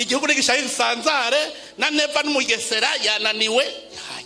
Igihugu n'igishaye gisanzare na Neva n'Umugesera yananiwe. Ya,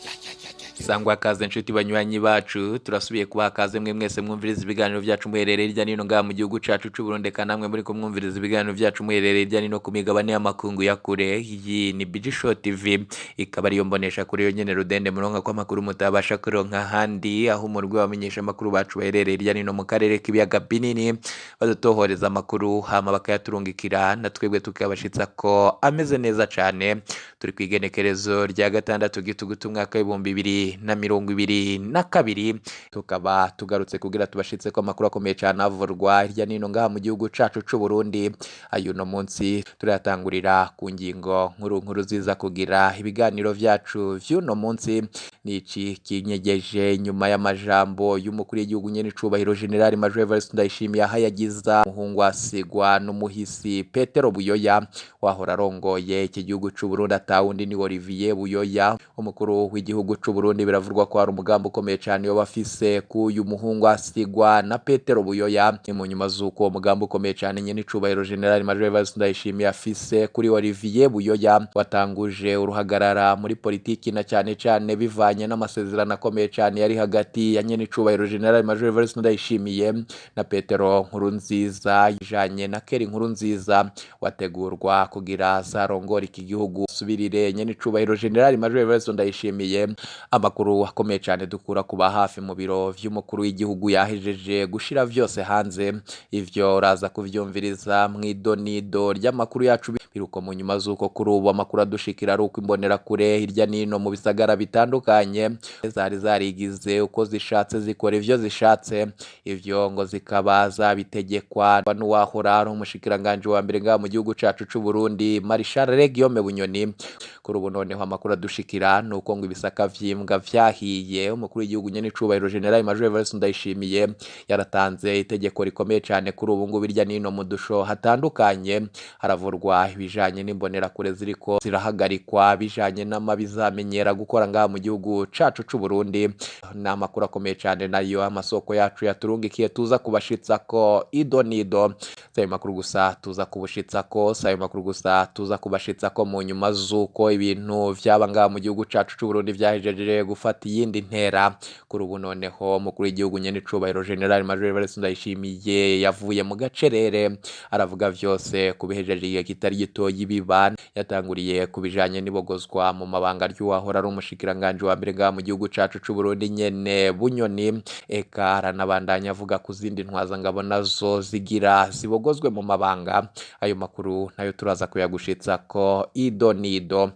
ya, ya, ya, ya. Sangwa kaze nshuti banywanyi bacu, turasubiye kubaha kaze mwe mwese mwumviriza ibiganiro byacu muherereye hirya no hino ngaha mu gihugu cacu c'u Burundi, eka namwe muri kumwumviriza ibiganiro byacu muherereye hirya no hino ku migabane y'amakungu ya kure. Iyi ni BG Show TV, ikaba ariyo mbonesha kure yonyene rudende muronka ko amakuru mutabasha kuronka ahandi, aho umurwi w'abamenyesha amakuru bacu baherereye hirya no hino mu karere k'ibiyaga binini badutohoreza amakuru hama bakayaturungikira, na twebwe tukabashitsa ko ameze neza cane. Turi ku igenekerezo rya 6 gitugutu umwaka w'2022, tukaba tugarutse kugira tubashitse ko amakuru akomeye cane avurwa hirya no hino ngaha mu gihugu cacu c'u Burundi. Ayo uno munsi turayatangurira ku ngingo nkuru nkuru ziza kugira ibiganiro vyacu vy'uno munsi. Niki kinyegeje nyuma y'amajambo y'umukuru w'igihugu nyene icubahiro General Major Evariste Ndayishimiye, aho yagiza umuhungu asigwa n'umuhisi Petero Buyoya wahora arongoye iki gihugu c'u Burundi, atawundi ni Olivier Buyoya, umukuru w'igihugu c'u Burundi. Biravurwa ko hari umugambi ukomeye cane yoba afise k'uyu muhungu asigwa na Petero Buyoya. Ni mu nyuma z'uko uwo mugambi ukomeye cane nyene icubahiro General Major Evariste Ndayishimiye afise kuri Olivier Buyoya watanguje uruhagarara muri politiki, na cane cane bivanye n'amasezerano akomeye cane yari hagati ya nyene icubahiro General Major Evariste Ndayishimiye na Petero Nkurunziza, ijanye na Keri Nkurunziza wategurwa kugira zarongora iki gihugu subirire nyene icubahiro General Major Evariste Ndayishimiye. Amakuru akomeye cane dukura kuba hafi mu biro vy'umukuru w'igihugu yahejeje gushira vyose hanze, ivyo uraza kuvyumviriza mw'idonido ry'amakuru yacu. Biruko mu nyuma z'uko kuri ubu amakuru adushikira ari uko imbonerakure hirya n'ino mu bisagara bitandukanye zari zarigize uko zishatse, zikora ivyo zishatse, ivyo ngo zikaba zabitegekwa n'uwahora ari umushikiranganji wa mbere ngaha mu gihugu cacu c'u Burundi, Marshal Guillaume Bunyoni. Kuri ubu noneho amakuru adushikira nuko ngo ibisaka vy'imbwa vyahiye. Umukuru w'igihugu nyene icubahiro General Major Evariste Ndayishimiye yaratanze itegeko rikomeye cane. Kuri ubu ngubu hirya n'ino mu dusho hatandukanye haravurwa ibijanye n'imbonerakure ziriko zirahagarikwa bijanye n'amabi zamenyera gukora ngaha mu gihugu cacu c'u Burundi. Ni amakuru akomeye cane nayo amasoko yacu yaturungikiye tuza kubashitsako ido nido. Si ayo makuru gusa tuza kubushitsako, si ayo makuru gusa tuza kubashitsako mu nyuma z'uko ibintu vyaba ngaha mu gihugu cacu c'u Burundi vyahejeje gufata iyindi ntera. Kuri ubu noneho umukuru w'igihugu nyene icubahiro General Major Evariste Ndayishimiye yavuye mu gacerere, aravuga vyose kubihejeje igihe kitari gito y'ibiba. Yatanguriye ku bijanye n'ibogozwa mu mabanga ry'uwahora ari umushikiranganji wa mbere ngaha mu gihugu cacu c'u Burundi nyene Bunyoni, eka aranabandanya avuga ku zindi ntwazangabo nazo zigira zibogozwe mu mabanga. Ayo makuru nayo turaza kuyagushitsako ido nido.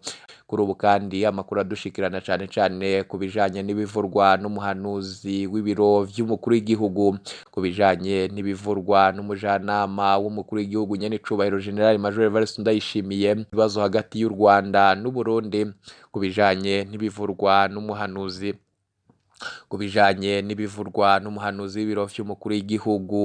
Kuri ubu kandi amakuru adushikirana cane cane ku bijanye n'ibivurwa n'umuhanuzi w'ibiro vy'umukuru w'igihugu, ku bijanye n'ibivurwa n'umujanama w'umukuru w'igihugu nyene icubahiro General Major Evariste Ndayishimiye, ibibazo hagati y'u Rwanda n'u Burundi, ku bijanye n'ibivurwa n'umuhanuzi ku bijanye n'ibivurwa n'umuhanuzi w'ibiro vy'umukuru w'igihugu.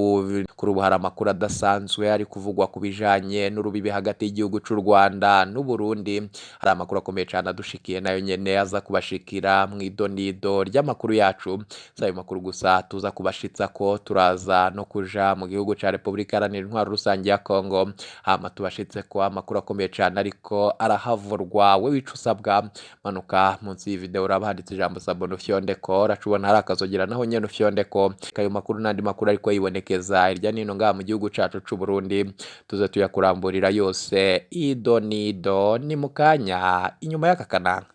Kuri ubu hari amakuru adasanzwe ari kuvugwa ku bijanye n'urubibi hagati y'igihugu c'u Rwanda n'u Burundi. Hari amakuru akomeye cane adushikiye nayo nyene aza kubashikira mw'idonido ry'amakuru yacu. Si ayo makuru gusa tuza kubashitsako, turaza no kuja mu gihugu ca Repubulika Iharanira Intwaro Rusange ya Kongo, hama tubashitseko amakuru akomeye cane ariko arahavurwa. We wica usabwa, manuka munsi y'ivideo uraba handitse ijambo sabone ufyondeko, uracubona hari akazogira naho nyene ufyondeko. Ayo makuru n'andi makuru ariko yibonekeza hirya n'ino ngaha mu gihugu cacu c'u Burundi tuze tuyakuramburira yose ido nido. Ni mu kanya inyuma y'aka kananga.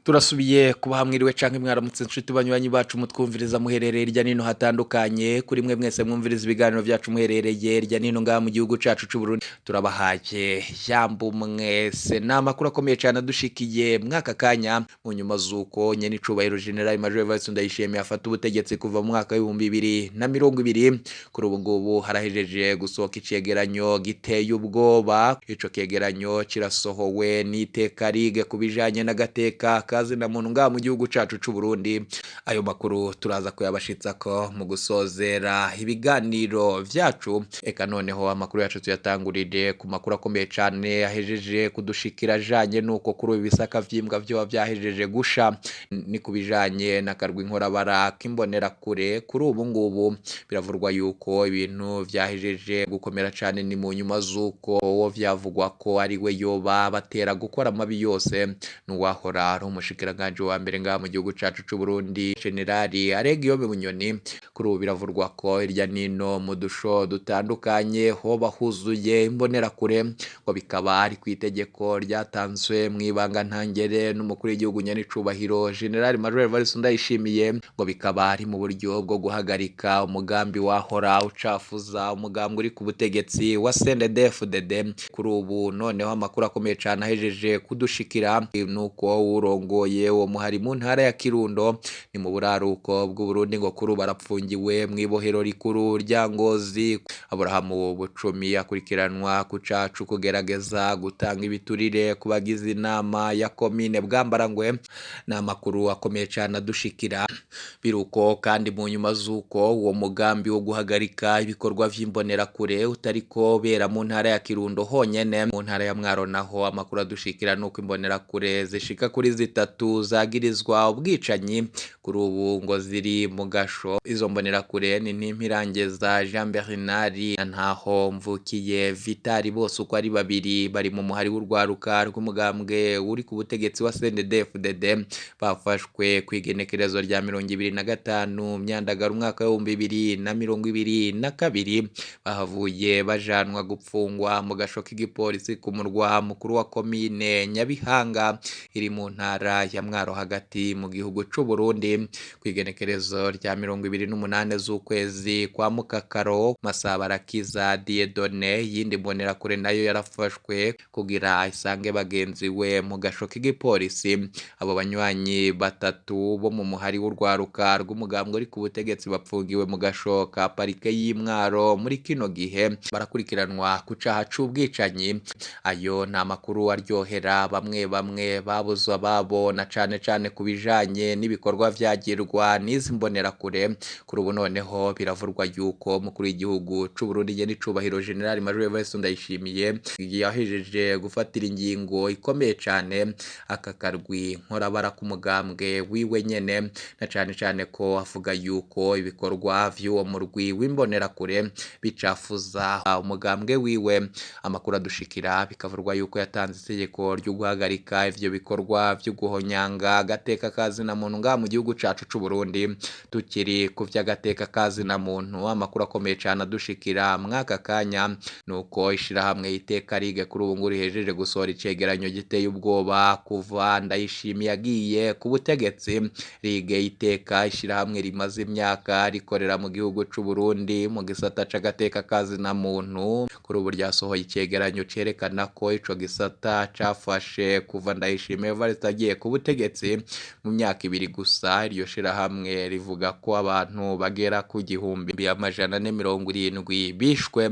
Turasubiye kuba mwiriwe canke mwaramutse nshuti banywanyi bacu mutwumviriza muherereye hirya nino hatandukanye. Kuri mwe mwese mwumviriza ibiganiro vyacu muherereye hirya nino ngaha mu gihugu cacu c'u Burundi, turabahaye jambo mwese. Ni amakuru akomeye cane adushikiye mwaka kanya mu nyuma z'uko nyene icubahiro General Major Evariste Ndayishimiye afata ubutegetsi kuva mu mwaka w'2020. Kuri ubu ngubu harahejeje gusohoka icegeranyo giteye ubwoba. Ico kegeranyo kirasohowe n'iteka rige ku bijanye n'agateka ka zina muntu ngaha mu gihugu cacu c'u Burundi. Ayo makuru turaza kuyabashitsako mu gusozera ibiganiro vyacu. Eka noneho amakuru yacu tuyatangurire ku makuru akomeye cane ahejeje kudushikira ajanye nuko kuri ubu ibisaka vy'imbwa vyoba vyahejeje gusha, ni ku bijanye n'akarwi nkorabara k'imbonerakure. Kuri ubu ngubu biravurwa yuko ibintu vyahejeje gukomera cane, ni mu nyuma z'uko uwo vyavugwa ko ari we yoba batera gukora amabi yose n'uwahora ari umushikiranganji wa mbere ngaha mu gihugu cacu c'u Burundi, Generali Aregiyome Bunyoni. Kuri ubu biravurwa ko hirya nino mu dusho dutandukanye hoba huzuye imbonerakure, ngo bikaba ari ku itegeko ryatanzwe mu ibanga ntangere n'umukuru w'igihugu nyenicubahiro Generali Major Evariste Ndayishimiye, ngo bikaba ari mu buryo bwo guhagarika umugambi wahora ucafuza umugambi uri ku butegetsi wa CNDD-FDD. Kuri ubu noneho amakuru akomeye cane ahejeje kudushikira nuko urongoye uwo muhari mu ntara ya Kirundo, ni mu buraruko bw'Uburundi, ngo kuri ubu arapfungiwe mw'ibohero rikuru rya Ngozi. Aburahamu Bucumi akurikiranwa ku cacu kugerageza gutanga ibiturire ku bagize inama ya komine Bwambarangwe. Ni amakuru akomeye cane adushikira. Biruko kandi mu nyuma z'uko uwo mugambi wo guhagarika ibikorwa vy'imbonerakure utariko bera mu ntara ya Kirundo honyene, mu ntara ya Mwaro naho amakuru adushikira nuko imbonerakure zishika kuri zitatu zagirizwa ubwicanyi kuri ubu ngo ziri mu gasho. Izo mbonerakure ni Ntimpirangeza Jean Bernard na Ntaho Mvukiye Vitali, bose uko ari babiri bari mu muhari w'urwaruka rw'umugambwe uri ku butegetsi wa CNDD-FDD. Bafashwe ku igenekerezo rya 25 Myandagaro umwaka w'2022, bahavuye bajanwa gupfungwa mu gasho k'igipolisi ku murwa mukuru wa komine Nyabihanga iri mu ntara ya Mwaro hagati mu gihugu c'u Burundi. Ku igenekerezo rya 28 z'ukwezi kwa Mukakaro, Masabarakiza Dieudonne yindi mbonerakure nayo yarafashwe kugira isange bagenzi we mu gasho k'igipolisi. Abo banywanyi batatu bo mu muhari w'urwaruka rw'umugambwe uri ku butegetsi bapfungiwe mu gasho ka parike y'Imwaro muri kino gihe barakurikiranwa ku caha c'ubwicanyi. Ayo ni amakuru aryohera bamwe bamwe babuzwa babo, na cane cane ku bijanye n'ibikorwa vyagirwa n'izi mbonerakure. Kuri ubu noneho biravurwa yuko umukuru w'igihugu c'u Burundi nyenicubahiro General Major Evariste Ndayishimiye yahejeje gufatira ingingo ikomeye cane aka karwi nkorabara k'umugambwe wiwe nyene, na cane cane ko avuga yuko ibikorwa vy'uwo murwi w'imbonerakure bicafuza umugambwe wiwe. Amakuru adushikira bikavurwa yuko yatanze itegeko ryo guhagarika ivyo bikorwa vyo guhonyanga agateka ka zina muntu ngaha mu gihugu cacu c'u Burundi. Tukiri ku vy'agateka ka zina muntu, amakuru akomeye cane adushikira mwaka kanya nuko ishirahamwe Iteka Rige kuri ubu ngubu rihejeje gusohora icegeranyo giteye ubwoba kuva Ndayishimiye agiye ku butegetsi. Rige Iteka, ishirahamwe rimaze imyaka rikorera mu gihugu c'u Burundi mu gisata c'agateka ka zina muntu, kuri ubu ryasohoye icegeranyo cerekana ko ico gisata cafashe kuva Ndayishimiye Evariste agiye ku butegetsi mu myaka ibiri gusa. Iryo shirahamwe rivuga ko abantu bagera ku 1470 bishwe,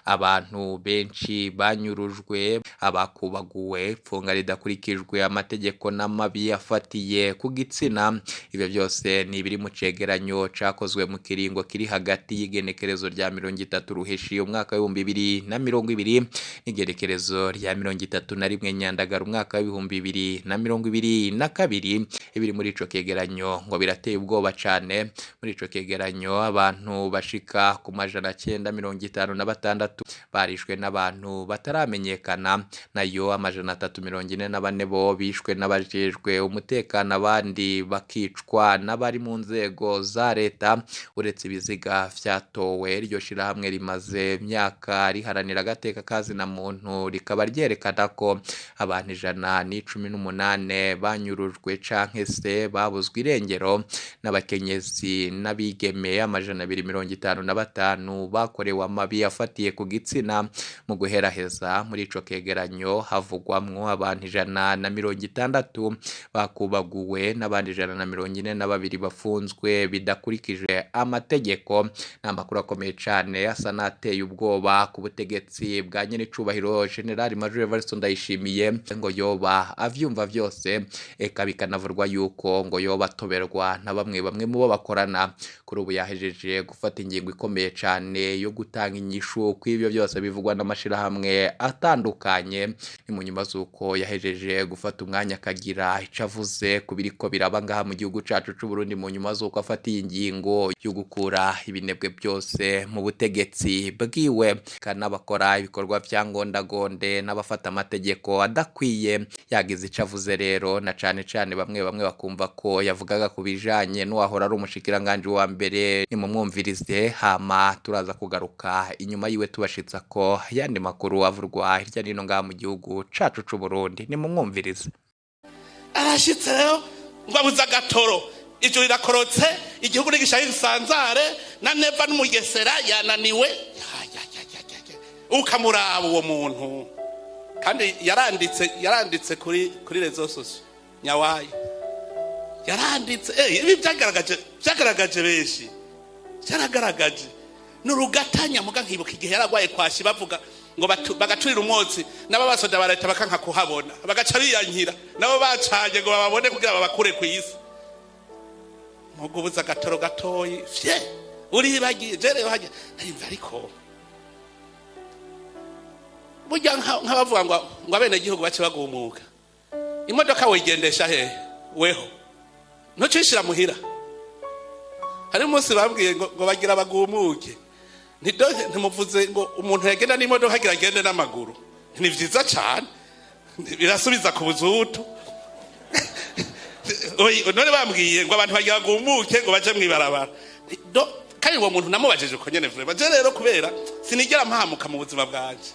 abantu benshi banyurujwe, abakubaguwe, ipfunga ridakurikijwe amategeko n'amabi afatiye ku gitsina. Ivyo byose ni ibiri mu cegeranyo cakozwe mu kiringo kiri hagati y'igenekerezo rya 30 Ruheshi umwaka w'2020 n'igenekerezo rya 31 Nyandagara umwaka w'2022. Ibiri muri ico kegeranyo ngo birateye ubwoba cane. Muri ico kegeranyo abantu bashika ku 956 barishwe n'abantu bataramenyekana, nayo 344 bo bishwe n'abajejwe umutekano, abandi bakicwa n'abari mu nzego za leta. Uretse ibiziga vyatowe, iryo shirahamwe rimaze imyaka riharanira agateka ka zina muntu rikaba ryerekana ko abantu 118 banyurujwe canke se babuzwe irengero, n'abakenyezi n'abigeme 255 bakorewe amabi afatiye ku gitsina. Mu guheraheza muri ico kegeranyo havugwamwo abantu 160 bakubaguwe n'abandi 142 bafunzwe bidakurikije amategeko. Ni amakuru akomeye cane asa n'ateye ubwoba ku butegetsi bwa nyenicubahiro General Major Evariste Ndayishimiye, ngo yoba avyumva vyose. vyose, eka bikanavurwa yuko ngo yoba atoberwa na bamwe bamwe mu bo bakorana. Kuri ubu yahejeje gufata ingingo ikomeye cane yo gutanga inyishu kw'ivyo byose bivugwa n'amashirahamwe atandukanye. Ni mu nyuma z'uko yahejeje gufata umwanya akagira ico avuze ku biriko biraba ngaha mu gihugu cacu c'u Burundi, mu nyuma z'uko afatiye ingingo yo gukura ibinebwe byose mu butegetsi bwiwe, kanabakora ibikorwa vya ngondagonde n'abafata amategeko adakwiye. Yagize ico avuze rero, na cane cane bamwe bamwe bakumva ko yavugaga ku bijanye n'uwahora ari umushikiranganji wa mbere. Nimumwumvirize, hama turaza kugaruka inyuma yiwe tubashitsa ko yandi makuru avurwa hirya no hino ngaha mu gihugu cacu c'u Burundi. Nimumwumvirize. Arashitse rero ngo abuze agatoro, ijuru rirakorotse, igihugu n'igishaye isanzare na Neva n'Umugesera yananiwe. Ya, ya, ya, ya, ya, ya. Ukamuraba uwo muntu, kandi yaranditse kuri réseaux sociaux nyawayo yaranditse. Ibi byagaragaje benshi, byaragaragaje nurugatanya. Muga nkibuka igihe yaragwaye kwashi, bavuga ngo bagaturira umwotsi, nabo basoda ba leta bakanka kuhabona, bagaca biyankira nabo bacanye ngo bababone kugira babakure ku isi. Mugubuza agatoro gatoyi fye uribagiye. Je rero hajya narimva, ariko burya nk'abavuga ngo abenegihugu bace bagumuka, imodoka wigendesha hehe? Weho ntucishira muhira. Hari umunsi bambwiye ngo bagira bagumuke. Ntimuvuze ngo umuntu yagenda n'imodoka agira agende n'amaguru? Ni vyiza cane, birasubiza ku buzutu. Oyi, none bambwiye ngo abantu bagira bagumuke ngo baje mw'ibarabara. Kandi uwo muntu namubajije uko nyene, vraiment. Je rero kubera sinigera mpahamuka mu buzima bwanje,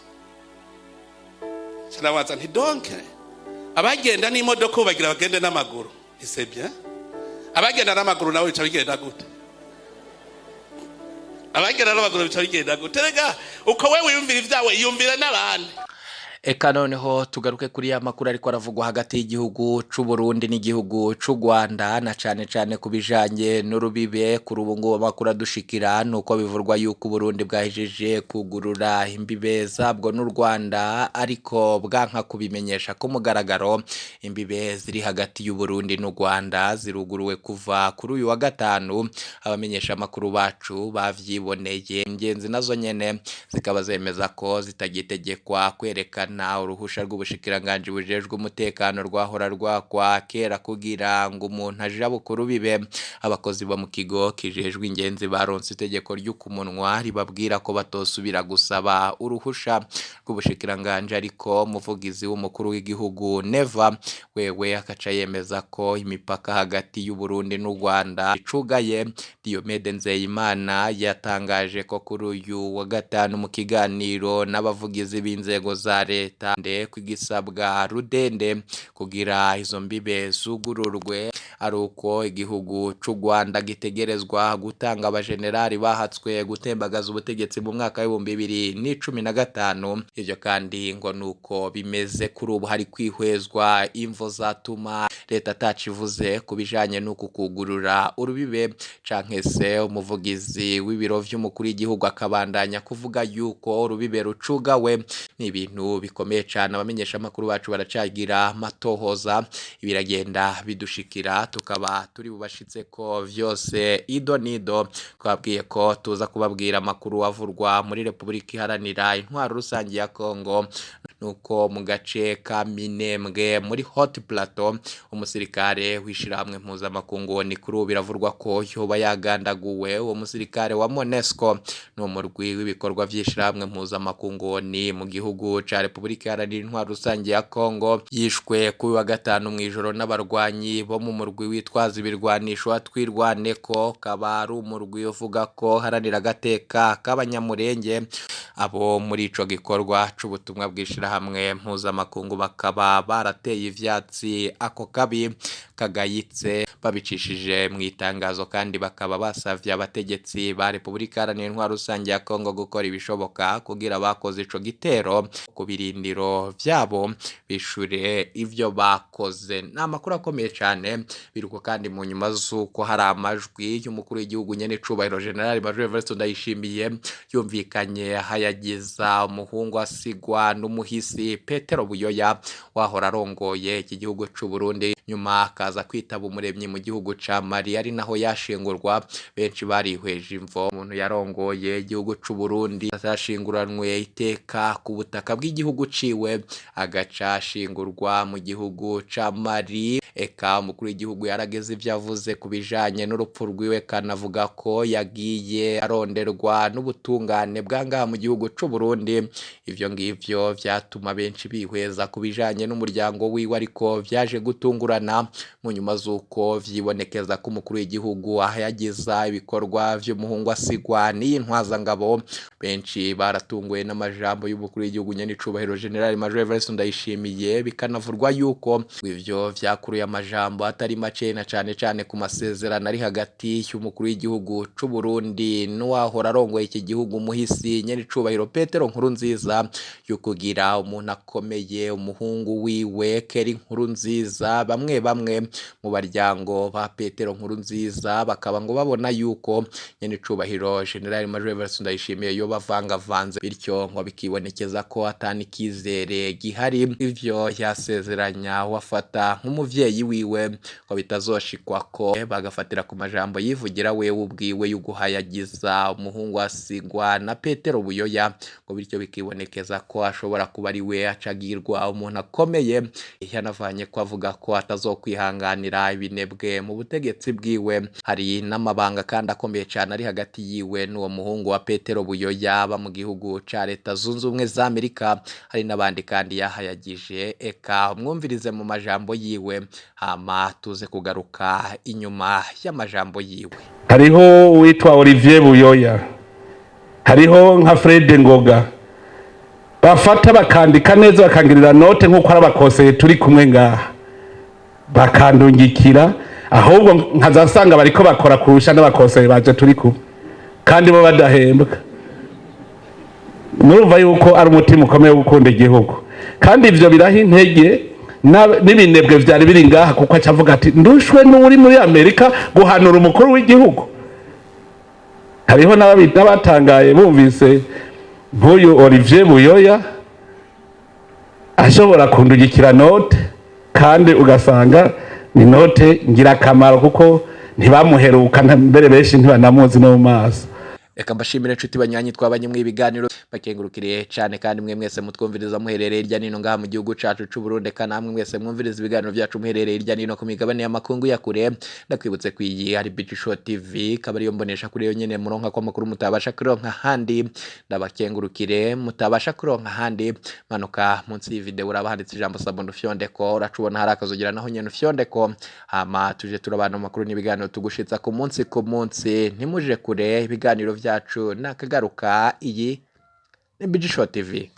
sinabaza nti: "Donc abagenda n'imodoka ubu bagira bagende n'amaguru, c'est bien. Abagenda n'amaguru nawe bica bigenda gute? Abagenda n'amaguru bica bigenda gute?" Rega uko we wiyumvira ibyawe, yumvira n'abandi. Eka noneho tugaruke kuri ya makuru ariko aravugwa hagati y'igihugu c'u Burundi n'igihugu c'u Rwanda, na cane cane ku bijanye n'urubibe. Kuri ubu ngubu amakuru adushikira nuko bivurwa yuko Burundi bwahejeje kugurura imbibe zabwo n'u Rwanda, ariko bwanka kubimenyesha ku mugaragaro. Imbibe ziri hagati y'u Burundi n'u Rwanda ziruguruwe kuva kuri uyu wa gatanu. Abamenyesha amakuru bacu bavyiboneye, ingenzi nazo nyene zikaba zemeza ko zitagitegekwa kwerekana uruhusha rw'ubushikiranganji bujejwe umutekano rwahora rwakwa kera kugira ngo umuntu ajabuke urubibe. Abakozi bo mu kigo kijejwe ingenzi baronse itegeko ry'ukumunwa ribabwira ko batosubira gusaba uruhusha rw'ubushikiranganji, ariko umuvugizi w'umukuru w'igihugu Neva wewe akaca yemeza ko imipaka hagati y'u Burundi n'u Rwanda icugaye. Diomede Nzeyimana yatangaje ko kuri uyu wa gatanu mu kiganiro n'abavugizi b'inzego za leta nde kwigisabwa rudende kugira izo mbibe zugururwe ari uko igihugu c'u Rwanda gitegerezwa gutanga abajenerali bahatswe gutembagaza ubutegetsi mu mwaka w'2015. Ivyo kandi ngo nuko bimeze kuri ubu hari kwihwezwa imvo zatuma leta atacivuze ku bijanye n'uku kugurura urubibe, canke se umuvugizi w'ibiro vy'umukuru w'igihugu akabandanya kuvuga yuko urubibe rucugawe. Ni ibintu bikomeye cane. Abamenyesha amakuru bacu baracagira matohoza, ibiragenda bidushikira, tukaba turi bubashitse ko vyose ido nido. Twabwiye ko tuza kubabwira amakuru avurwa muri Repubulika Iharanira Intwaro Rusange ya Kongo, nuko mu gace ka Minembwe muri Haut Plateau umusirikare w'ishirahamwe mpuzamakungu ni kuri ubu biravurwa ko yoba yagandaguwe. Uwo musirikare wa MONUSCO ni umurwi w'ibikorwa vy'ishirahamwe mpuzamakungu ni mu gihugu ca Repubulika Iharanira Intwaro Rusange ya Kongo, yishwe kuri wa gatanu mw'ijoro n'abarwanyi bo mu murwi witwaza ibirwanisho Twirwaneko, kaba ari umurwi uvuga ko haranira agateka k'abanyamurenge. Abo muri ico gikorwa c'ubutumwa bw'ishirahamwe mpuzamakungu bakaba barateye ivyatsi ako kabi. kagayitse. Babicishije mu itangazo kandi bakaba basavye abategetsi ba Repubulika Iharanira Intwaro Rusange ya Kongo gukora ibishoboka kugira bakoze ico gitero ku birindiro vyabo bishure ivyo bakoze. Ni amakuru akomeye cane. Biruko kandi mu nyuma z'uko hari amajwi y'umukuru w'igihugu nyene icubahiro General Major Evariste Ndayishimiye yumvikanye hayagiza umuhungu asigwa n'umuhisi Petero Buyoya wahora arongoye iki gihugu c'u Burundi, nyuma akaza kwitaba umuremyi mu gihugu ca Mali ari naho yashingurwa. Benshi barihweje imvo umuntu yarongoye igihugu c'u Burundi yashinguranwe iteka ku butaka bw'igihugu ciwe, agaca ashingurwa mu gihugu ca Mali. Eka umukuru w'igihugu yarageze ivyo avuze ku bijanye n'urupfu rwiwe, kanavuga ko yagiye aronderwa n'ubutungane bwangaha mu gihugu c'u Burundi. Ivyo ngivyo vyatuma benshi bihweza ku bijanye n'umuryango wiwe, ariko vyaje gutungurana mu nyuma z'uko vyibonekeza ko umukuru w'igihugu ahayagiza ibikorwa vy'umuhungu asigwa n'iyi ntwazangabo. Benshi baratunguwe n'amajambo y'umukuru w'igihugu nyene icubahiro General Major Evariste Ndayishimiye, bikanavurwa yuko ivyo vyakuruye amajambo atari make na cane cane ku masezerano ari hagati y'umukuru w'igihugu c'u Burundi n'uwahora arongoye iki gihugu umuhisi nyene icubahiro Petero Nkurunziza, yo kugira umuntu akomeye umuhungu wiwe Keri Nkurunziza. Bamwe bamwe mu baryango ba Petero Nkurunziza bakaba ngo babona yuko nyene icubahiro General Major Evariste Ndayishimiye yo bavangavanze, bityo ngo bikibonekeza ko atanikizere gihari ivyo yasezeranya wafata nk'umuvyeyi wiwe ngo bitazoshikwa, ko bagafatira ku majambo yivugira wewe ubwiwe y'uguhayagiza umuhungu asigwa na Petero Buyoya, ngo bityo bikibonekeza ko ashobora kuba ari we acagirwa umuntu akomeye. Yanavanye ko avuga ko atazokwihanganira ibinebwe mu butegetsi bwiwe. Hari n'amabanga kandi akomeye cyane ari hagati yiwe n'uwo muhungu wa Petero Buyoya ba mu gihugu ca Leta Zunze Ubumwe za Amerika. Hari n'abandi kandi yahayagije. Eka umwumvirize mu majambo yiwe, hama tuze kugaruka inyuma y'amajambo yiwe. Hariho uwitwa Olivier Buyoya, hariho nka Fred Ngoga, bafata bakandika neza bakangirira note nk'uko ari abakoseye turi kumwe ngaha, bakandungikira, ahubwo nkazasanga bariko bakora kurusha n'abakoseye baje turi kumwe kandi bo badahembwa. Murumva yuko ari umutima ukomeye wo gukunda igihugu, kandi ivyo biraha intege n'ibinebwe vyari biri ngaha, kuko aca avuga ati ndushwe n'uri muri Amerika guhanura umukuru w'igihugu. Hariho n'abatangaye bumvise nk'uyu Olivier Buyoya ashobora kundugikira note, kandi ugasanga ni note ngirakamaro kuko ntibamuheruka mbere benshi ntibanamuzi no mu maso. Reka mbashimire inshuti banywanyi twabanye mu ibiganiro, bakengurukiriye cyane kandi mwe mwese mutwumviriza muherereye hirya nino ngaha mu gihugu cacu c'u Burundi, eka namwe mwese mwumviriza ibiganiro byacu muherereye hirya nino ku migabane y'amakungu ya kure. Ndakwibutse ko iyi ari Bici Show TV, ikaba ariyo mbonesha kuri yo nyene muronka ko amakuru mutabasha kuronka ahandi. Ndabakengurukire mutabasha kuronka ahandi. Manuka munsi y'iyi uraba handitse ijambo sabone, ufyondeko, uracubona hari akazugira naho nyene ufyondeko, hama tuje turabana mu makuru n'ibiganiro tugushitsa ku munsi ku munsi. Ntimuje kure, ibiganiro vyacu nakagaruka. Iyi ni Bici Show TV.